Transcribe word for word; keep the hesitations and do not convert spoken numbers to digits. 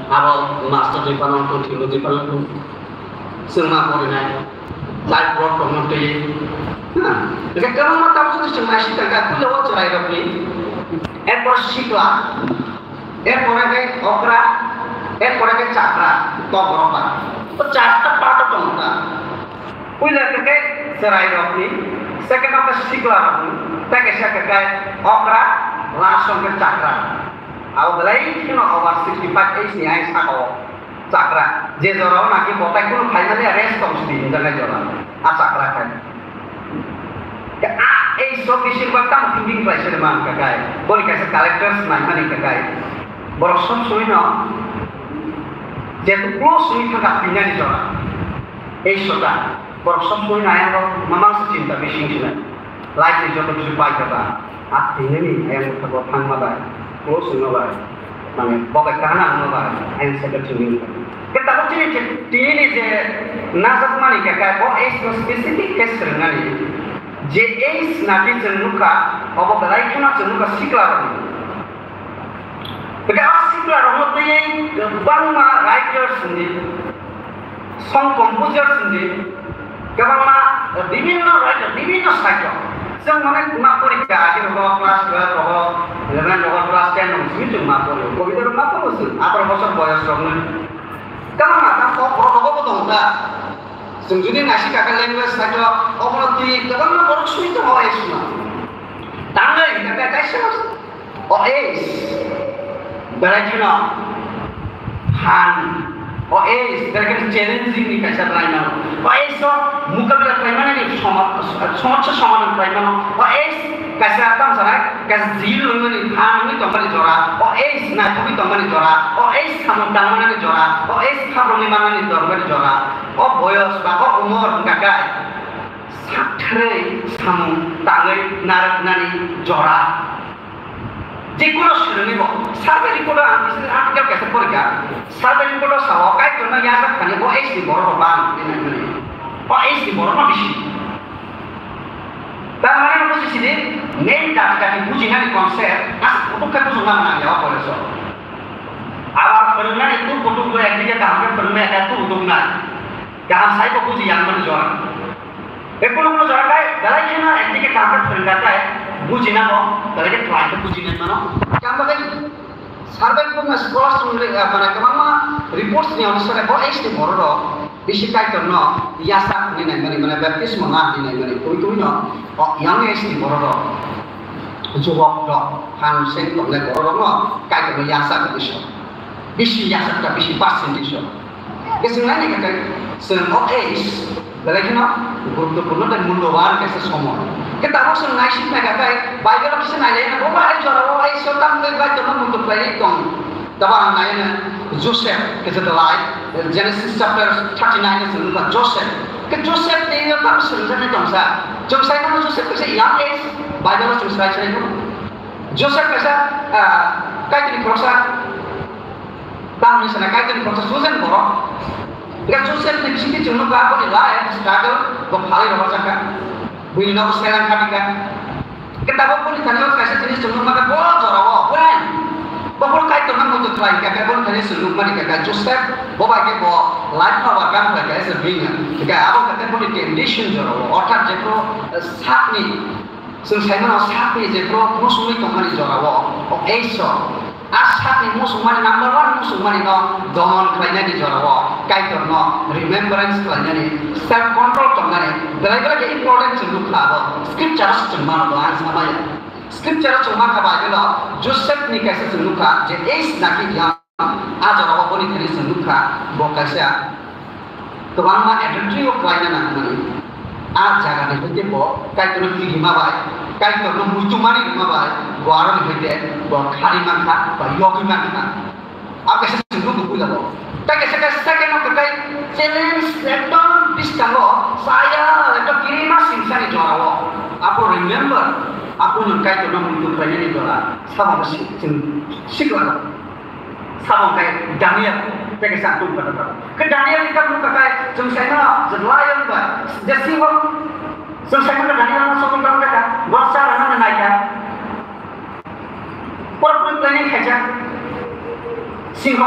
Abo master ni panang tong, thilo ni panang tong. Chwng ma porinai. Life rok tongno twi. Ha. Hwnkhe kwbangma tabuk chwng naising tongkha, puila o chwrairokni. Erpor sikla. Erpore khe okra. Erpore khe chakra. Tok rok ba. To charta part o tongkha. Puila khe chwrairokni. Second o khe siklarokni. Tei kaisa khe okra. Last o khe chakra. Abo belai kheno over sixty five age ni ayang saka o chakra. Je jora o naki botai kunu phaimani rest tong sidi hinjaknai jora. A chakra khai. Ke a age o bising ba tamo thinking khlai se man ka kai. Boni kaisa characters naimani ka kai. Borok sob soi no je tu close soi thangka pinani jora. Age o ta. Borok sob soi no ayang rok mamang se chinta bising sinai. Life ni joto kisu pai kha ba. A thinani ayang bwkha bo thangma bai, close wngma bai, mane bo bai kahna wngma bai, ayang secretary wngkha. Khe tabuk chini je, tini ni je najakmani khe kai bo age no specific khe swrwngnani. Je age nabi chwng nukha, obo belai kheno chwng nukha sikla rokni. Hwnkhe a sikla rokno twiwi kwbangma writers ni, song composers ni, kwbangma, eh, bibinno raijak, bibinno side o. Chwng mane ma porikha, age rogo class twelve rogo, eleven rogo, class ten rogo, simi chwng ma porio. Kobita rok ma porio chwng, ataro bosor boyos rok nwi. Kwbangma ta kok borok rogo bo tongo ta. Chwng jodi naisik kha khe language side o, obono twi kwbangma borok swi tongo age sima. Tangwi hwnkhe kaisa O age, belai kheno phan. O age, belai kheno challenging ni kaisa laimano. O age o mukabila khlaimani ni soma-, somosya somadhan khlaimano. O age kaisa tamo sanai, kaisa jil wngmani, phan wngwi tongmani jora. O age naithogwi tongmani jora. O age samung tangmani jora. O age khabrokni manani tongmani jora. O boyos ba o umor wngkha khe sakthrai samung tangwi narwknani jora. Jekunu swrwngwi bo survey report o ang bisi article kaisa porikha. Survey report o sao Kaitorno yachak thani bo age ni borok rok bang hinwi nai mani. Bo age ni borok no bisi. Tar mane no buji sidi, main dati dati bujinani concept aswk kutuk khe bujukna nang ya o college o. Abar phwrwngnani tu kutuk bo ekdike kaham khe phwrwngmaya khe tu kutuk nai. Kaham sai bo buji yang mani jora. Ekunu kunu jora kai, belai kheno ekdike kaham khe phwrwngkha kai, buji nango, belai khe khlai khe buji nai mano. Tamo khe survey report na scholars rok le, ah, mane kwbangma reports ni onusare bo age ni borok rok bisi Kaitor no yachak hinwi nai mani, mane baptismo na hinwi nai mani, twi twi no, o young age ni borok rok, jubok rok, phan seng tongnai borok rok no Kaitor no yachak hinwi so. Bisi yachak ta bisi percentage o. Khe chwng nai naikha khe chwng o age belai kheno guruttopurno tei mulloban kaisa somoy. Khe tabuk chwng naisik naikha khe Bible o kisa nai lai bo bai jora o age o tamo khe bai tongma muitu khlai tong. Tabuk ang nai na Joseph kisa the life, Genesis chapter thirty nine o chwng nukha Joseph. Khe Joseph tei no tamo swrwngjaknai tongsa. Chwng sai mano Joseph kaisa young age Bible o chwng sai sai mano. Joseph kaisa, ah, Kaitorni khoroksa. Tamni sana Kaitorni khoroksa chosen borok. Hingke Joseph ni bisingtwi chwng nukha, aboni life struggle bo phalwi rohorjakha. Buini nogo selang khatikha. Hingke tabuk boni thani o kaisa jinis chwng nukmani bo jorao, when? Bo phuru Kaitorno muitu khlai hingkha, boni thani chwng nukmani hingkha Joseph, bo bai khe bo life no overcome khlai kha as a winner. Hingke abo hingkha boni condition jorao, orthat jephru sakni Chwng sai mano sakni je borok muchungwi tongmani jorao, o age o, a sakni muchungmani number one muchungmani no domon khlainani jorao, Kaitor no remembrance khlainani, self control tongnani, belai belai khe important chwng nukha abo. Scripture o se chwng mano bo ang samaya. Scripture o chwng mankha Bible o Joseph ni kaisa chwng nukha je age naki young. A jorao boni thani chwng nukha, bo kaisa kwbangma adultery o khlaina nangmani. A jagani hoite bo Kaitorno kirima bai, Kaitorno muitu mani rwma bai, bo aroni hoite bo khari mankha ba yogwi mankha. A kaisa chwng nukgo puila bo. Tai kaisa kaisa second o kwtai challenge ekdom bwskango chaya ekdom kirima singsani jorao. Aphuru remember, aphuru nwng Kaitorno muitu khlainani jora. Sabo si-, chwng sikla. Sabo khe Daniel, tei khe chang tung kata kata. Khe Daniel ni kamu kakai, chwng sai mano, the lion ba, the singho, chwng sai mano Daniel no sokol kata kata, bo chara no nai kha. Por por planning khaijak. Singho